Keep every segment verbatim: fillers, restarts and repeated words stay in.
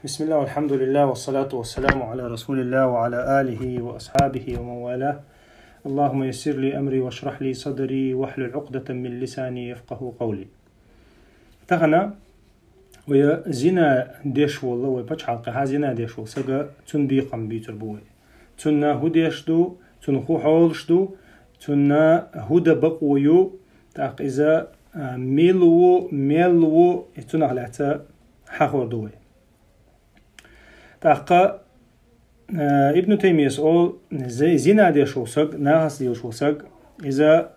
بسم الله والحمد لله والصلاة والسلام على رسول الله وعلى آله وأصحابه ومن والاه. اللهم يسر لي أمري واشرح لي صدري واحلل عقدة من لساني يفقهوا قولي. Тахана вай зина деш вола, вай пачхьалкхехьа зина деш вола сага, цун бекхам бийцар бу вай. Цунна хӀу деш ду, цун хӀу хьолаш ду, цунна хӀу да бакъо ю, тӀаккха иза, а, мила ву, мел ву, и цунах лаьца хьахор ду вай. ТӀаккха, а, Ибн Таймияс ол, зи-, зина деш вола саг, нахаца лелаш вола саг, иза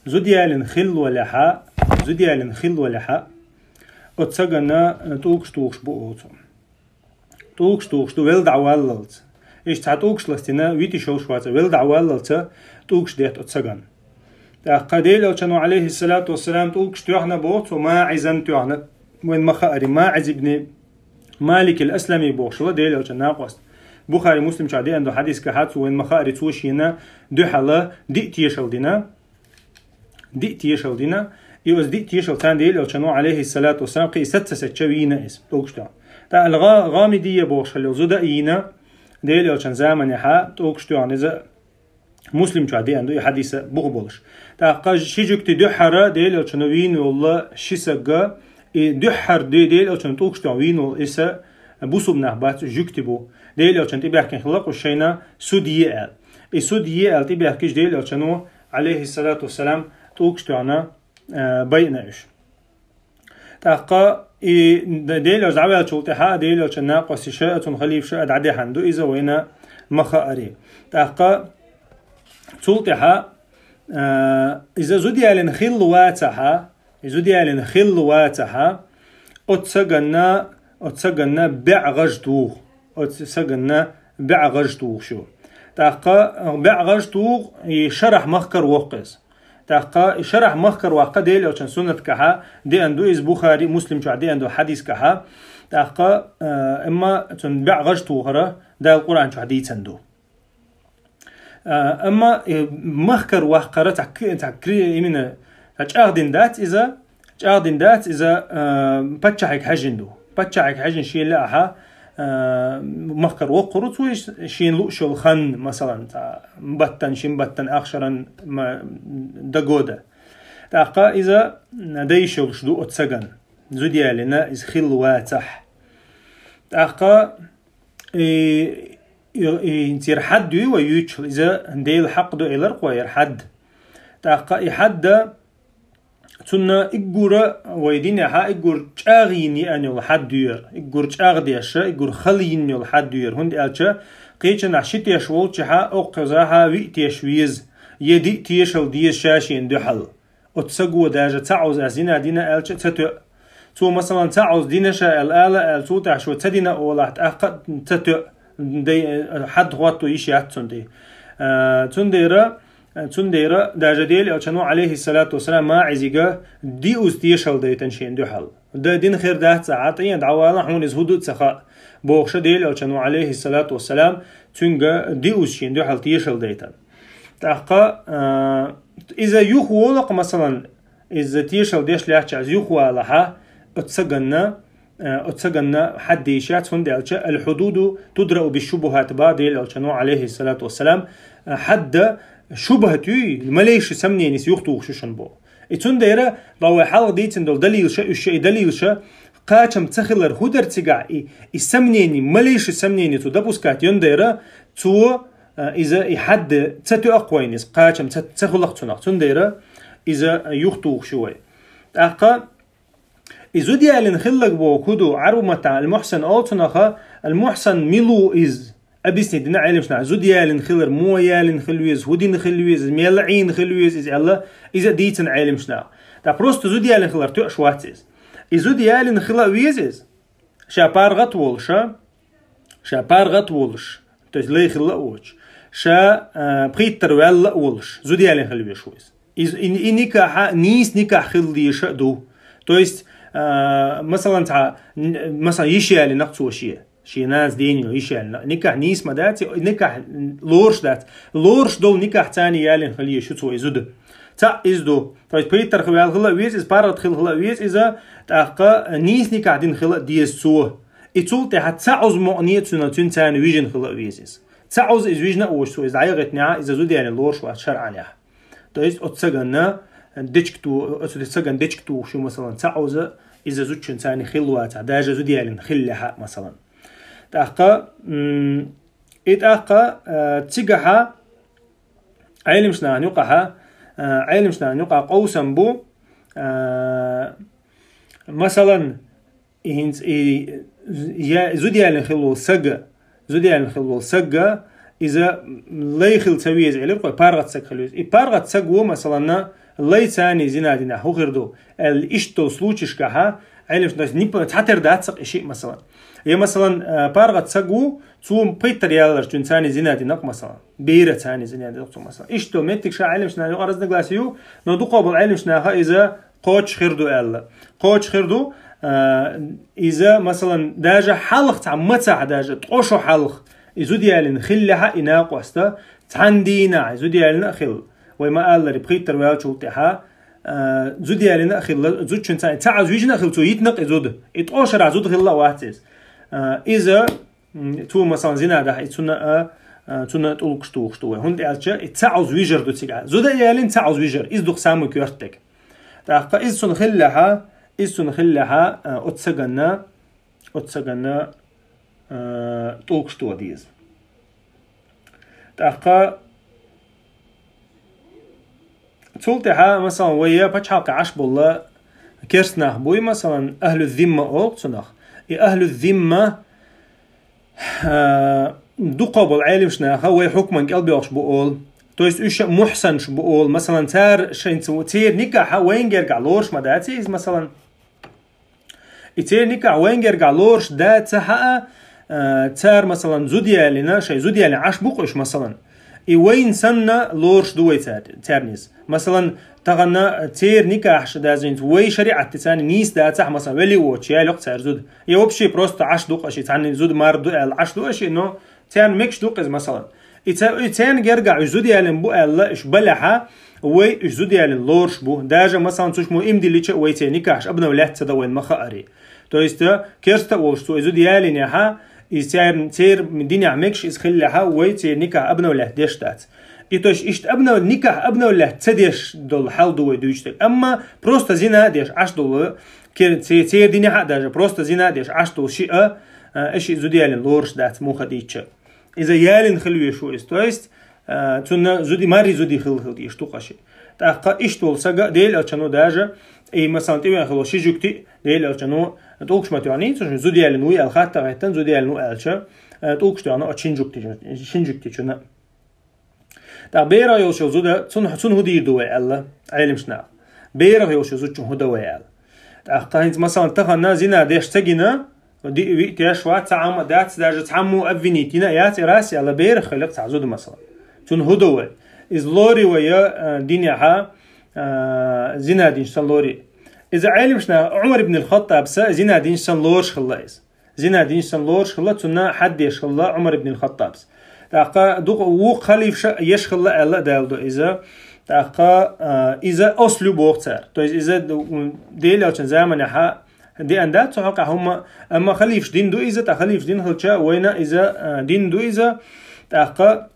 зуда ялина хилла валехьа, зуда ялина хилла валехьа, оцу сагана, а, тӀулгаш тухуш бу оцу. ТӀулгаш тухуш ду вел дӀаваллалца. Иштта цхьа тӀулгаш ластина, вити шовш ваца, вел дӀаваллалца тӀулгаш детта оцу сагана. ТӀаккха Делан Элчано, алейхиссалату вассалам, тӀулгаш тоьхна боху цо, маӀизан тоьхна. Вайн ма хаари, МаӀиз ибн Малик ал-Аслами бохуш ла Делан Элчан накъост. Бухари, Муслим чохь деана ду хьадискахьа цо, вайн ма хаари, цо шена дуьхьала диъ тешал дина. Диъ тешал дина. И оцу диъ тешал царна Делан Элчано, алейхиссалату вассалам, кхин и саца сецча вийна иза, тӀулгаш тоьхна. ТӀаккха ал-Гъа-, ГӀамидийя бохуш хилла зуда а йийна, Делан Элчан заманехьа тӀулгаш тоьхна иза. Муслим чохь деана ду и хьадиса бух болуш. ТӀаккха ши жуьгти дуьххьара Делан Элчано вийна волла ши сага, и дуьххьара де-, Делан Элчано тӀулгаш тоьхна вийна волу иса бусулба нах бац, жуьгти бу. Делан Элчано тӀебаьхкина хилла кху шайна суд е аьлла. И суд е аьлла тӀебаьхкича Делан Элчано, алейхиссалату вассалам, тӀулгаш тоьхна, а, байина уьш. ТӀаккха и Делан Элча дӀаваьллачул тӀаьхьа а Делан Элчан накъосташа а, цунна халифаша а дӀадаьхьна ду иза вайна ма хаари. ТӀаккха цул тӀаьхьа, а, иза зуда ялина хилла вацахьа, и зуда ялина хилла вацахьа, оцу саганна, оцу саганна баьӀ гӀаж туху, оцу саганна баьӀ гӀаж тухуш ю. ТӀаккха баьӀ гӀаж туху, и шарахь махкара воккху иза. ТӀаккха и шарахь махкара ваккха Делан Элчан суннатгахьа деана ду иза, Бухари, Муслим чохь деана ду хьадискахьа. ТӀаккха, а, амма цунна баьӀ гӀаж тухара Дала Къуръан чохь дийцина ду. А, амма, э, махкара ваккхара цхьа к-, цхьа кри-, именно цхьа чӀагӀдина дац иза, чӀагӀдина дац иза, а, паччахьига хьаьжжина ду. Паччахьига хьаьжжина шен лаахьа, а, махкара воккхур ву цо, шена лууш йолу хан, масалан, цхьа баттан, шин баттан, ахшаран ма-, дагода. ТӀаккха иза дайша йолуш ду оцу сагана. Зуда ялина иза хилла вацахь. ТӀаккха и, и, и церан хьадда юй вай юьйцуш, иза Делан хьакъ ду элар кхо яра хьадда. ТӀаккха и хьадда цунна иггура вай динехьа, иггур чӀагӀйина еана йолу хьадда ю яра, иггур чӀагӀдеш, иггур хала йина йолу хьадда ю яра, хӀунда аьлча кхечанахь ши теш волчухьа, оккхузахьа виъ теш веза, я диъ тешал деза ша шена дуьхьал. Оцу саго даже цхьа Ӏовза ас зина дина аьлча а ца тоьа. Цо, масалан, цхьа Ӏовза дина ша аьлла, ала аьлла, цул тӀаьхьа шу ца дина олахь, тӀаккха а ца тоьа. Дай, хьадда хӀотто йиш яц цунна тӀе. А, цундела, цундела даже Делан Элчано, алейхиссалату вассалам, МаӀизига диъаза тешал дайтина шена дуьхьал. Дан дина хир дац цхьа, хьан тӀе дӀавала, хьуна иза хӀун ду а ца хаьа, бохуша Делан Элчано, алейхиссалату вассалам, цуьнга диъаза шена дуьхьал тешал дайтина. ТӀаккха, а, иза юха волакха, масалан, иза тешал деш лаьттача, иза юха валахьа, оцу саганна, а, оцу саганна хьадда йиш яц, хӀунда аьлча, аль-хьудуду тудрау бишшубухӀат боху Делан Элчано, алейхиссалату вассалам, а, хьадда шубхӀат юй, малейший сомненис юхатухуш ю шуна боху. И цундела, бан вай хьалха дийцина долу далилша, уьш и далилша, кхачам ца хилар хӀун дара цигахь, и, и сомнени, малейший сомнени цо допускать йина дера, цо, а, иза и хьадда ца тоьа-кх вайна иза, кхачам ца, ца хуьлу-кх цунах. Цундела иза юхатухуш ю вай. ТӀаккха и зуда ялина хилларг боху хӀун ду, Ӏарбу маттахь аль-мухьсан олу цунах, аль-мухьсан мила ву иза? Объяснить дина Ӏеламнаха, зуда ялина хилар, муха ялина хила веза, хӀун дина хила веза, мел Ӏийна хила веза иза аьлла, иза а дийцина Ӏеламнаха. Ткъа просто зуда ялина хилар тоьаш вац иза. И зуда ялина хила а веза иза. Ша паргӀат волуш, а? Ша паргӀат волуш, то есть лай хилла а воцуш, ша, а, пхийттара ваьлла а волуш, зуда ялина хила везаш ву иза. Иза, и, и никахьа, нийса никахь хила дезаш а ду. То есть, а, масалан, цхьа, н-, масалан, йиш ялийнакх цо шен. Шен нанас дийна йолу йиш ялийнакх. Никахь нийса ма дац, и никахь лоруш дац. Лоруш долу никахь царна ялийна хила езаш ю цо и зуда. Цхьаъ иза ду. То есть, пхийттара ваьлла хила а веза иза, паргӀат хила хила а веза иза, тӀаккха нийса никахь дина хила а деза цо. И цул тӀаьхьа цхьа Ӏуза мукъане а цуьнан, цуьнца царна вижина хила а веза иза. Цхьа Ӏуза иза вижина а волуш, цо иза дӀайогӀийтинехь, иза зуда ялийна лоруш вац шарӀанехь. То есть оцу сагана дечка ту-, оцу сагана дечка тухуш ю, масалан, цхьа Ӏуза, иза зудчуьнца царна хилла вацахь, даже зуда ялийна хиллехь а, масалан. ТӀаккха, м, и тӀаккха, э, цигахьа Ӏелимаш нахана юкъахьа, э, Ӏелимаш нахана юкъахь къовсам бу, э, масалан, и хӀинца и я-, зуда ялийна хилла волу сага, зуда ялийна хилла волу сага, иза лай хила ца веза элира кхой, паргӀат саг хила веза. И паргӀат саг ву, масалан, лай царна зина динехь хӀун хир ду аьлла, иштта долу случаешкахьа, Ӏелимаш нахана, то есть, нип-, цхьатера дац-кх и шиъ, масалан. Я, масалан, э, паргӀат саг ву, цо пхийттара яларчуьнца царна зина дина-кх, масалан. Бера царна зина дина-кх цо, масалан. Иштта долу меттигаш Ӏелимаш нахана юкъа разногласие ю, но дукхах болу Ӏелимаш наха иза кхочуш хир ду аьлла. Кхочуш хир ду, а, иза, масалан, даже хьалха цхьа мацахь, даже ткъа шо хьалха, и зуда ялийна хиллехь а и накъост, цхьана дийнахь и зуда ялийна а хилла. Вай ма-аллара, пхийттара ваьллачул тӀаьхьа, а, зуда ялийна а хилла, зудчуьнца цхьа Ӏуза вижина а хилла, цо йитина-кх и зуда. И ткъа шарахь зуда хилла а вац иза. А, иза М, цо, масалан, зина дахь, и цунна а, а, цунна а тӀулгаш тухуш ду вай. ХӀунда аьлча и цхьа Ӏуза вижар ду цигахь. Зуда ялийна цхьа Ӏуза вижар, иза ду-кх самый коьртаниг. ТӀаккха иза цунна хиллехьа, иза цунна хиллехьа, а, оцу сагана, оцу сагана, а, тӀулгаш тоха деза. ТӀаккха Цул тӀаьхьа, масалан, вай я пачхьалкхе Ӏаш болу керста нах буй, масалан, ахьлу зимма олу цунах. И ахьлу зимма, а, дукхах болу Ӏелимаш наха вай хьукман кӀел боьлхуш бу олу. То есть уьш мухьсанаш бу олу. Масалан, цара шайца, церан никахь вайна гергахь лоруш ма дац иза, масалан. И церан никахь вайна гергахь лоруш дац ца хаьа, а, цара, масалан, зуда ялийна, шайн зуда ялийна Ӏаш бу-кх уьш, масалан. И вайна санна лоруш ду вай цар-, царна иза. Масалан, тахана церан никахьаш дазийна вай шариӀатца царна нийса дацахь, масалан, вели воцуш яло-кх цара зуда. Я вообще просто Ӏаш ду-кх аша, царна зуда мар ду аьлла Ӏаш ду аша, но царна мегаш ду-кх иза, масалан. И ца-, и церан гергахь уьш зуда ялийна бу аьлла, уьш балехьа, вай уьш зуда ялийна лоруш бу. Даже, масалан, цуьш мо иман диллича а вай церан никахьаш обновлять ца дан вайна ма хаари. То есть, э, керста а волуш цо и зуда ялийнехьа, и церан, церан динехь мегаш иза хиллехьа, вай церан никахь обновлять деш дац. И то есть, иштта обнов-, никахь обновлять ца деш долу хьал ду вай дуьйцуш дерг. Амма просто зина а деш Ӏаш долу, ке-, це-, церан динехьа а даже просто зина а деш Ӏаш долу шиъ а, э, и шиъ зуда ялийна лоруш дац, муха дийцча. Иза ялийна хила везаш ву иза. То есть, а, цунна зуди, марри зуди хила хила дезаш ду-кх аша. ТӀаккха иштта волу сага Делан Элчано даже, и, масалан, тӀевеана хилла ши жуьгти Делан Элчано тӀулгаш ма тоьхнийца, зуда ялийна вуй аьлла хатта гӀеттина, зуда ялийна ву аьлча, а, тӀулгаш тоьхна оцу шин жуьгти-, шин жуьгтичунна. ТӀаккха берах йолуш йолу зуда, цунна, цунна хӀун дийр ду вай аьлла, Ӏелимаш наха. Берах йолуш йолу зудчун хӀун дан вай аьлла. ТӀаккха хӀинца, масалан, тахана зина деш ца гина, Ди-, виъ теш вац, цхьа Ӏама дац, даже цхьаммо обвинить йина а яц, и раз аьлла, берах хилла цхьа зуда, масалан. Цунна хӀун дан вай? Иза лори вай, а, динехьа, а, зина динчу сан лори. Иза Ӏелимаш наха Ӏумар ибн ал-Хаттаб сан зина динчу сан лоруш хилла иза. Зина динчу сан лоруш хилла, цунна хьад деш хилла Ӏумар ибн ал-Хаттабс. ТӀаккха дукха вукху халифаша еш хилла аьлла а далла до иза. ТӀаккха, а, иза ослу боху цара. То есть иза д-, м, Делан Элчан заманехьа деана дац цу хьокъехь хӀумма, амма халифаш дин ду иза, тӀа халифаш дин хилча, вайна иза, а, дин ду иза. ТӀаккха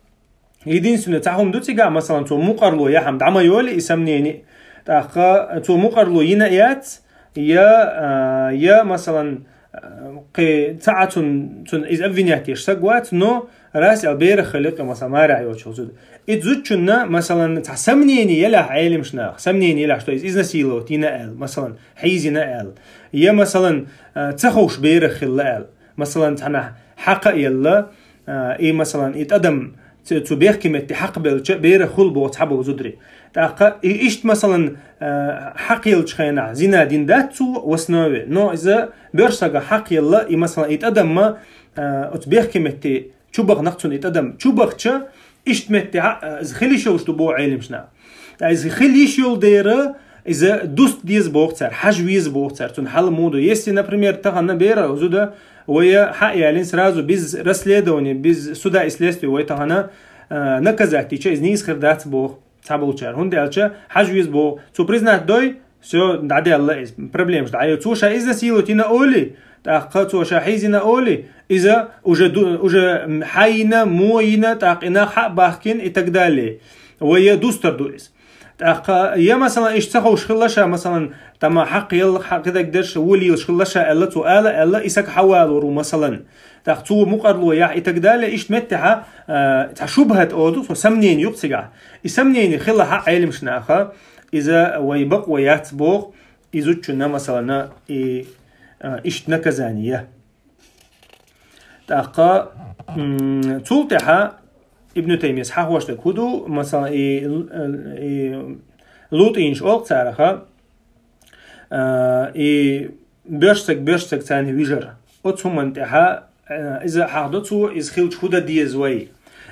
единственное, цхьа хӀума ду цигахь, масалан, цо мукъарло яхьама дӀа ма йолу и сомнение. ТӀаккха цо мукъарло йина а яц, я, а, я, масалан, а, кхе, цхьа а цун, цун иза обвинять еш саг вац, но раз аьлла берах хилла кхе, масалан, марехь йолчу зуда. И зудчунна, масалан, цхьа сомнение елахь Ӏелимаш наха, сомнение елахь, что иза изнасиловать йина аьлла, масалан, хьийзина аьлла. Я, масалан, а, ца ховш берах хилла аьлла. Масалан, цхьанахь хьакха а елла, а, и, масалан, и тӀадам цу, цу бехке метте хьакхабелча, берах хуьлу боху цхьаболу зударий. ТӀаккха и иштта, масалан, а, хьакхъеллачу хенахь зина дин дац цо в основе, но иза боьрша сага хьакхъелла, и, масалан, и тӀадамма, а, оцу бехке метте чу бахана-кх цунна и тӀадам. Чу бахча, иштта метте хьа-, а, иза хила йиш йолуш ду боху Ӏелимаш наха. Ткъа иза хила йиш йолу дера, иза дуста деза боху цара, хьажа веза боху цара, цунна хьал муха ду. Если, например, тахана берах зуда вай хьа а ялийна сразу без расследования, без суда и следствия вай тахана, а, наказать дича, иза нийса хир дац боху цхьаболчара. ХӀунда аьлча хьажа веза боху. Цо признать дой, всё, дӀадаьлла иза, проблемаш дӀайо. Цо ша изнасиловать йина олий, ТӀаккха цо ша хьийзина оли, иза уже, ду- уже хьайна, мойна, тӀаккха и нах хьа а бахкина и так далее. Вай дустар ду иза. ТӀаккха я, масалан, иштта ца ховш хилла ша, масалан, тама хьакъ елла, хьакъ дагдеш, вулийлаш хилла ша аьлла, цо ала аьлла, и саг хьавалур ву, масалан. ТӀаккха цо мукъарло яхь и так далее, иштта меттехьа, а, цхьа шубхат оду, со сомнение юкъ цигахь. И сомнение хилла хьа Ӏелимаш наха, иза вай бакъ вай яц бох, и зудчунна, масалана, и, а, иштта наказание. ТӀаккха, м, цул тӀехьа Ибн Таймияс хьахвоштаг хӀу ду, масалан, и, и лутӀийнаш олу цараха, а, и боьршсаг, боьршсаг царна вижар. Оцу хӀуман тӀехьа, а, иза хьахдо цо, иза хилча хӀу дан деза вай.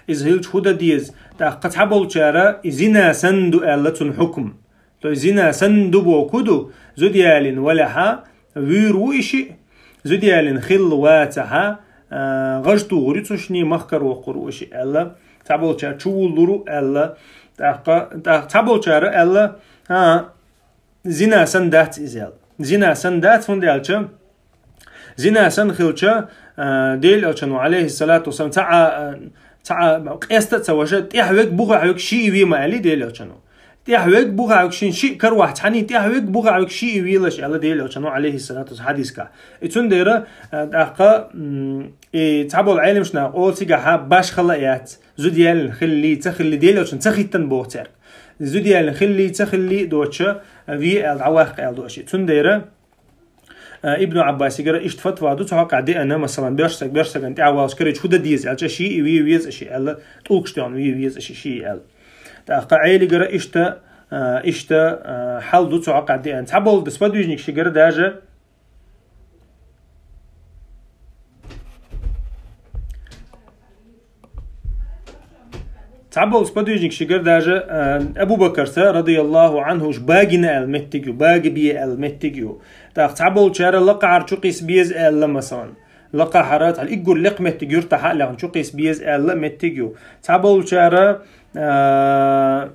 Иза хилча хӀу дан деза. ТӀаккха цхьаболчара и зина санна ду аьлла цунна хьукм. То есть зина санна ду боху ду, зуда ялина валехьа, вуьйр ву и шиъ, зуда ялина хилла вацахьа, а, гӀаж тухур ю цу шиний, махкара воккхур ву и шиъ аьлла, цхьаболчара чу вуллур ву аьлла, тӀаккха, тӀаккха цхьаболчара аьлла, а, зина санна дац иза аьлла. Зина санна дац, хӀунда аьлча, зина санна хилча, а, Дела Элчано, алейхиссалату вассалам, ца а, ца а, къеста а ца ваша, тӀехь вег, бухахь вег шиъ ве ма аьлли Дела Элчано. ТӀехь вег, бухахь вег шин шиъ карвахь цхьаний, тӀехь вег, бухахь вег шиъ велаш аьлла Дела Элчано, алейхиссалату вассалам, хьадискахь. И цундела, а, тӀаккха, м, и цхьаболу Ӏелимаш нах олу цигахьа башхала а яц, зуда ялина хилли, ца хилли, Дела Элчано ца хиттан боху цаьрга. Зуда ялина хилли, ца хилли доцуша, а, ве аьлла, дӀаваккха аьлла доцуша. Цундела, а, Ибн Ӏаббасигара иштта фатва ду, цу хьокъехь деана, масалан, боьршсаг, боьршсаган тӀаьхьа валлаш карийча хӀу дан деза аьлча, шиъ ве веза шиъ аьлла, тӀулгаш тоьхна ве веза шиъ, шиъ аьлла. ТӀаккха Ӏелигара иштта, а, иштта, а, хьал ду, цу хьокъехь деана. Цхьаболу сподвижникшигара даже Цхьаболу сподвижникшигара даже, а, Абу Бакарца, радияллаху анху, уьш багина аьлла меттиг ю, бага бе аьлла меттиг ю. ТӀаккха цхьаболчара лакхахьара чу кхийса беза аьлла, масалан. Лакхахьара, цхьа иггур лекха меттиг юьртахьа а лехна чу кхийса беза аьлла меттиг ю. Цхьаболчара, а,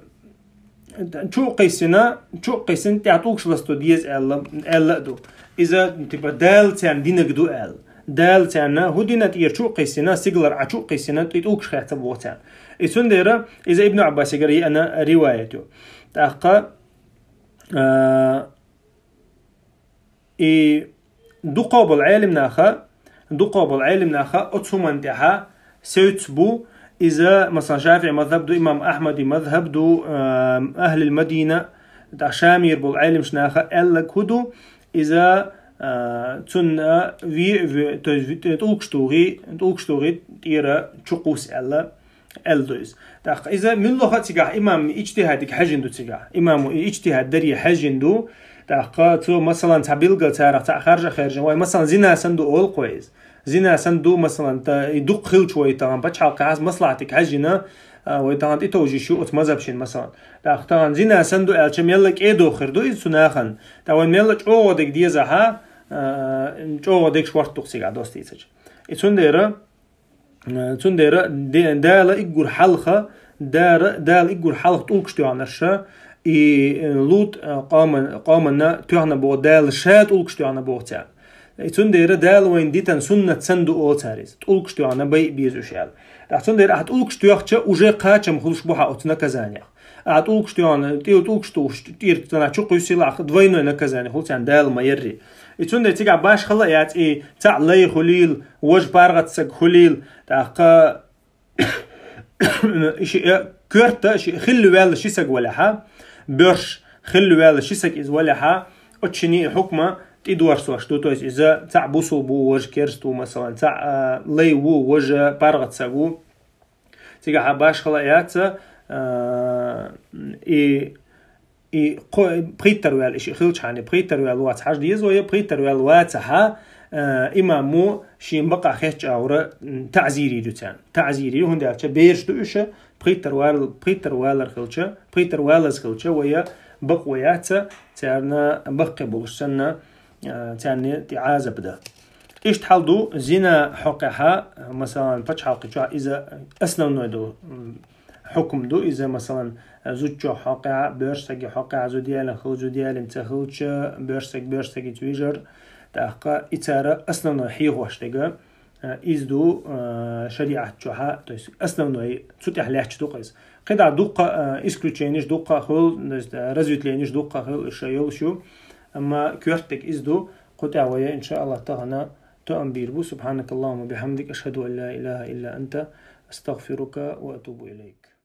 чу а кхиссина, чу а кхиссина, тӀехь тӀулгаш ласто деза аьлла, аьлла а ду. Иза, типа, Дала царна динаг ду аьлла. Дала царна хӀу дина тӀера чу а кхиссина, сигалара Ӏа чу а кхиссина, тӀе тӀулгаш хецна боху царна. И цундела иза Ибн Ӏаббасигара еана риваят ю. ТӀаккха, а, И дукхо болу Ӏелимнаха, дукхо болу Ӏелимнаха оцу хӀуманна тӀехьа севцаш бу, иза, масалан, ШафиӀи мазхаб ду, имам Ахьмади мазхаб ду, а, ахьлил Мадина, тӀаккха Шамера болу Ӏелимаш наха аьллаг хӀу ду, иза, а, цунна ви-, ви-, то есть ви-, тӀулгаш тухий, тӀулгаш тухий тӀера чу кхуссу аьлла. Аьлла ду иза. ТӀаккха иза муьлхха а цигахь имам иджтихӀадига хьаьжжина ду цигахь. Имамо и иджтихӀад даре хьаьжжина ду. ТӀаккха цо, масалан, цхьа билггал царах цхьаъ харжа а хаьржина, вай, масалан, зина санна ду олу кхо иза. Зина санна ду, масалан, та, и дукха хилча вай тахана пачхьалкхехь маслахьатиг хьаьжжина, а, вай тахана тӀетовжийш ю оцу мазхаб шина, масалан. ТӀаккха тахана зина санна ду аьлча, мелла кӀедохур ду иза цу нахана. ТӀаккха вай мелла чӀогӀа дерг дезахьа, а, чӀогӀа дерг шортта ду цигахь достийцача. И цундела Э, цундела де-, Дала иггур хьалха, Дара-, Дала иггур хьалха тӀулгаш тоьхнарша, и, э, Лут, э, къоман-, къоманна тоьхна боху Дала ша тӀулгаш тоьхна боху цара. И цундела Дала вайна дитан суннат санна ду олу цара иза. ТӀулгаш тоьхна бай а беза уьш аьлла. ТӀаккха цундела ахьа тӀулгаш тоьхча, уже кхачам хуьлуш бу хьан оцу наказаниях. А тӀулгаш тоьхна, тӀе-, тӀулгаш тухуш, тӀера цунах чу кхуьссийла ахьа, двойной наказание хуьлу царна Дала ма ярри. И цундела цигахь башхала а яц, и цхьаъ лай хуьлийла, важа паргӀатсаг хуьлийла, тӀаккха и шиъ, э, коьрта, шиъ хилла ваьлла ши саг валехьа, боьрш хилла ваьлла ши саг иза валехьа, оцу шиний и хьукма тӀедорсош ду, то есть иза цхьаъ бусулба ву, важа керста ву, масалан, цхьаъ, а, лай ву, важа паргӀатсаг ву. Цигахьа башхала а яц, а, и, и кхо-, пхийттара ваьлла, и шиъ хилчхьана, пхийттара ваьлла вац хьажа деза вай, пхийттара ваьлла вацахьа, а, имамо шен бакъахь хетча агӀора, м, таӀзири ду царна. ТаӀзири ду, хӀунда аьлча бераш ду уьш, пхийттара вал-, пхийттара валар хилча, пхийттара валаз хилча, вай бакъ вай яц, царна баккхий болуш санна, а, царна тӀе Ӏазап дан. Иштта хьал ду зина хьокъехьа, масалан, пачхьалкхи чохь иза основной ду, м, хьукм ду, иза, масалан, зудчох хьокъехьа, боьршсаги хьокъехьа, зуда ялина хилча, зуда ялина ца хилча, боьршсаг боьршсагица вижар, ТӀаккха и цара основной хьехош дега, а, из ду, а, шариат чухьа, то есть основной цу тӀехь лаьтташ ду-кх из. КхидӀа дуккха, а, исключениеш дуккха хул, то есть, а, разветвлениеш дуккха хул, уж йолаш ю. Амма коьртаг из ду, кху тӀехь вай, иншааллахӀ, тахана тоам бийр бу. سبحانك اللهم وبحمدك، أشهد أن لا إله إلا أنت، أستغفرك وأتوب إليك.